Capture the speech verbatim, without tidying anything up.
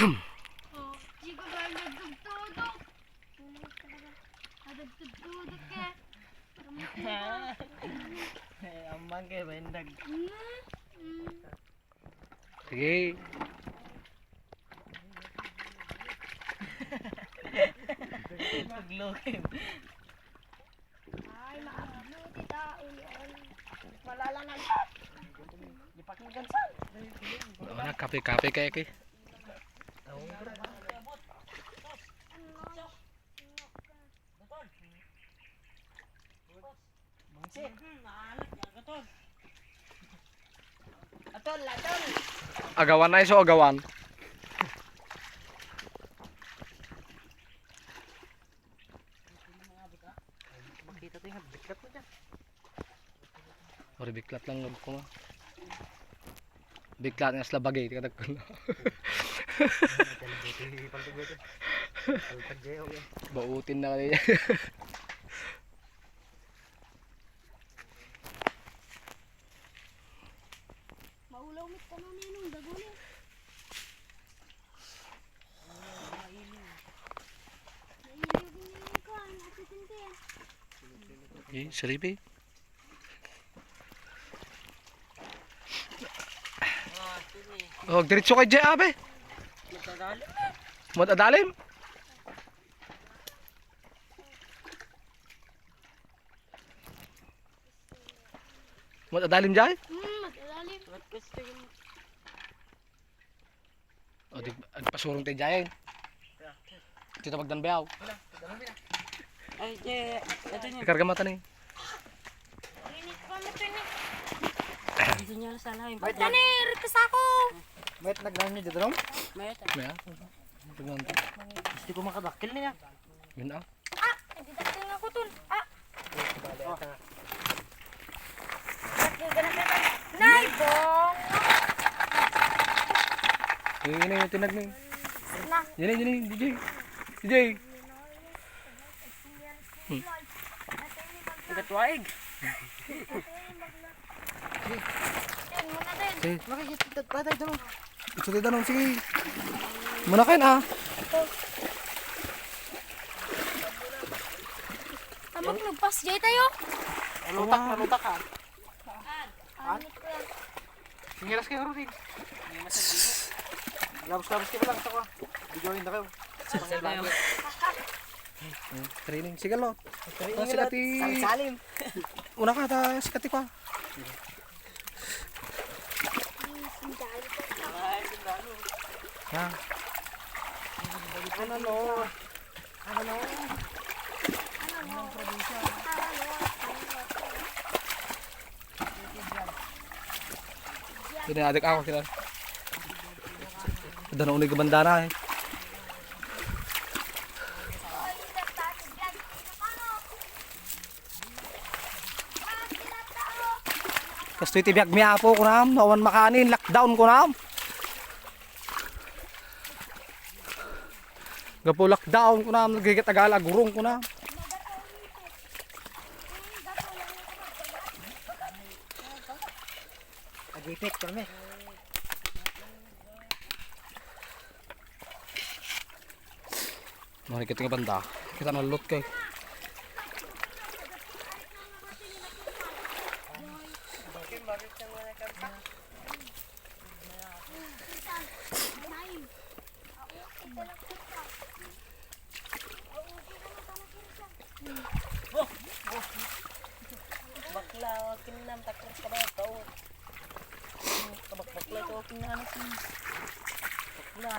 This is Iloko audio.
Oh, di ko ba nagtugtudok? Nagtugtudok ka. Eh, amang kayo ba yung nag- Mm, mm. Sige. Paglukim. Ay, maablo ti tao yan. Malalanag. Di pakinggan sa. Ano na, kape-kape kayo, ki? Atol, atol. Agawan na iso, agawan. Makita tayo nga, biklat mo dyan. Ori biklat lang nga kuma. Biklat nga sila bagay, tika tagkuna. Bautin na kanina. Maulaw mit ka na ninong, daguli. Mailiw. Mailiw din yung kuwan, ati tintin. Eh, saribi. Oh, diretso kay Jay, abe. Matadalim. Matadalim? Matadalim, Jay? Mm, matadalim. O, di, agpasurong tayo, Jay. Dito magdanbeaw. Ay, Jay, ito niya. Ikarga mata ni. Init pa mo ito ni. Hindi niya sa lain. Ba't yan eh? Rikas ako. Mayat nagdaan niya dito, no? Mayat. Maya. Tignan to. Gusto ko makadakil niya. Yun ah. Ah! Nagdidakil nga ako, tol. Ah! Nay, bong! Yun, yun, yun, tinag na yun. Na. Yan, yan, yan, D J. D J. Hmm. Igatwaig. Tin, muna, Tin. Okay. Makikita tayo doon. Ito tayo doon, sige. Muna kayo na. Ito. Tamang nagpas, Jay, tayo. Lutak na, lutak, ha? Ano ko lang? Singilas kayo, Rudy. Labos-labos kayo lang, ito ko. Videoin na kayo. Sensor na yun. Hmm, training. Sige, lo. Training. Sige, lo. Ati. Salim. Una ka, ta, sige, ati ko, ah. Ha? Ano, no? Ano, no? Ano, no? Kini adik ako, kina. Danaw ni gabandana, eh. Kastoy ti biag mi, Apo, kunam, no awan makanin, lockdown, kunam. Gapu lockdown, kunam, nagrigat agal agurong, kunam. Agipit kami. Mari kita nga banda. Kita na lot kay. Bakla, kinam takros ka ba? Taon. Bakla ito, kinam. Bakla.